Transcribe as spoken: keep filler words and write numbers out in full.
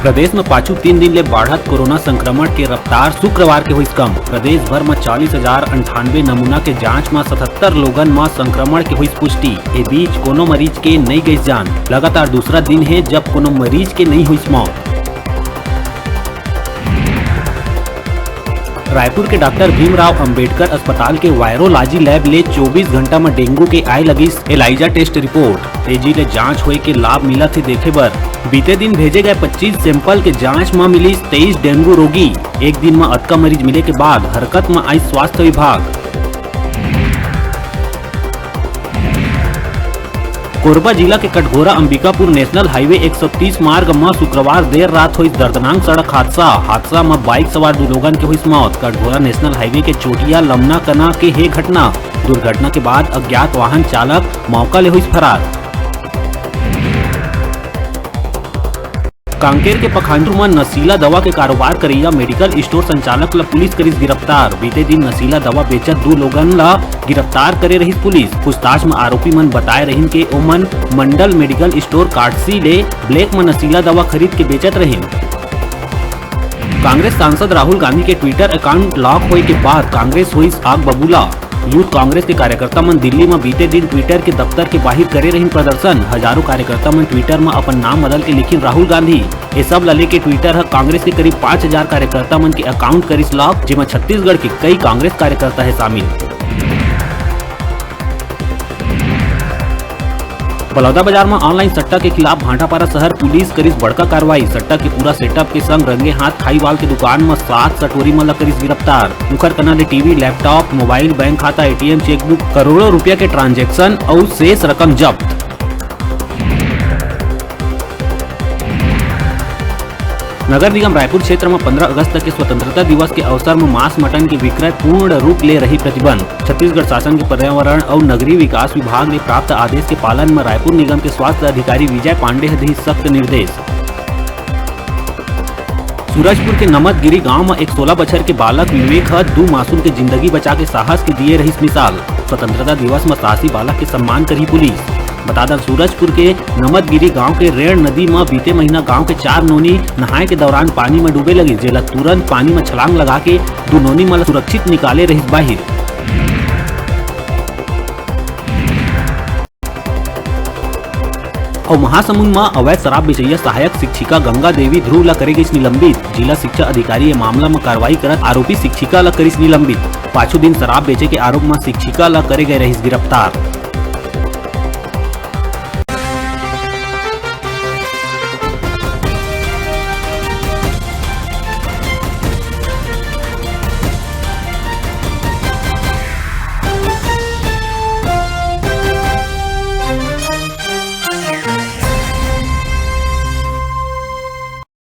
प्रदेश म पाछू तीन दिन ले बाढ़त कोरोना संक्रमण के रफ्तार शुक्रवार के होइस कम। प्रदेश भर म चालीस हजार अंठानवे नमूना के जांच म सतहत्तर लोगन म संक्रमण के होइस पुष्टि। ए बीच कोनो मरीज के नइ गइस जान। लगातार दूसरा दिन हे जब कोनो मरीज के नइ होइस मौत। रायपुर के डॉक्टर भीमराव अंबेडकर अस्पताल के वायरोलॉजी लैब ले चौबीस घंटा म डेंगू के आए लगिस एलाइजा टेस्ट रिपोर्ट। तेजी ले जांच होए के लाभ मिलत हे देखे बर। बीते दिन भेजे गए पच्चीस सैंपल के जांच म मिलिस तेईस डेंगू रोगी। एक दिन म अतका मरीज मिले के बाद हरकत म आइस स्वास्थ्य विभाग। कोरबा जिला के कटघोरा अंबिकापुर नेशनल हाईवे एक सौ तीस मार्ग म शुक्रवार देर रात होइस दर्दनाक सड़क हादसा। हादसा म बाइक सवार दू लोगन के होइस मौत। कटघोरा नेशनल हाईवे के चोटिया लमना कना के हे घटना। दुर्घटना के बाद अज्ञात वाहन चालक मौका ले होइस फरार। कांकेर के पखांजूर म नशीला दवा के कारोबार करइया मेडिकल स्टोर संचालक ल पुलिस करिस गिरफ्तार। बीते दिन नशीला दवा बेचत दू लोगन ल गिरफ्तार करे रहिस पुलिस। पूछताछ म आरोपी मन बताए रहिन के ओमन मंडल मेडिकल स्टोर काटसी ले ब्लैक म नशीला दवा खरीद के बेचत रहिन। कांग्रेस सांसद राहुल गांधी के ट्विटर अकाउंट लॉक होए के बाद कांग्रेस होइस आग बबूला। यूथ कांग्रेस के कार्यकर्ता मन दिल्ली म बीते दिन ट्विटर के दफ्तर के बाहिर करे रहिन प्रदर्शन। हजारों कार्यकर्ता मन ट्विटर म अपन नाम बदल के लिखिन राहुल गांधी। ए सब ल लेके ट्विटर ह कांग्रेस के करीब पाँच हजार कार्यकर्ता मन के अकाउंट करिस लॉक, जेमा छत्तीसगढ़ के कई कांग्रेस कार्यकर्ता हे शामिल। बलौदाबाजार म ऑनलाइन सट्टा के खिलाफ भाटापारा शहर पुलिस करिस बड़का कार्रवाई। सट्टा के पूरा सेटअप के संग रंगे हाथ खाईवाल के दुकान म सात सटोरी मन ल करिस गिरफ्तार। उखर कना ले टीवी, लैपटॉप, मोबाइल, बैंक खाता, एटीएम, चेकबुक, करोड़ों रुपया के ट्रांजैक्शन अउ शेष रकम जब्त। नगर निगम रायपुर क्षेत्र म पंद्रह अगस्त के स्वतंत्रता दिवस के अवसर म मांस मटन के विक्रय पूर्ण रूप ले रही प्रतिबंध। छत्तीसगढ़ शासन के पर्यावरण अउ नगरीय विकास विभाग ले प्राप्त आदेश के पालन म रायपुर निगम के स्वास्थ्य अधिकारी विजय पांडे ह दिस सख्त निर्देश। सूरजपुर के नमदगिरी गांव म एक सोलह बछर के बालक विवेक ह दू मासूम के जिंदगी बचा के साहस के दिए रहिस मिसाल। स्वतंत्रता दिवस म साहसी बालक के सम्मान करही पुलिस। बता दन, सूरजपुर के नमदगिरी गांव के रेण नदी म बीते महीना गांव के चार नोनी नहाए के दौरान पानी म डूबे लगिस, जेला तुरंत पानी म छलांग लगा के दू नोनी मन ल सुरक्षित निकाले रहिस बाहिर। अउ महासमुंद म अवैध शराब बेचइया सहायक शिक्षिका गंगा देवी ध्रुव ल करे गइस निलंबित। जिला शिक्षा अधिकारी ए मामला म कार्रवाई करत आरोपी शिक्षिका ल करिस निलंबित। पाछू दिन शराब बेचे के आरोप म शिक्षिका ल करे गए रहिस गिरफ्तार।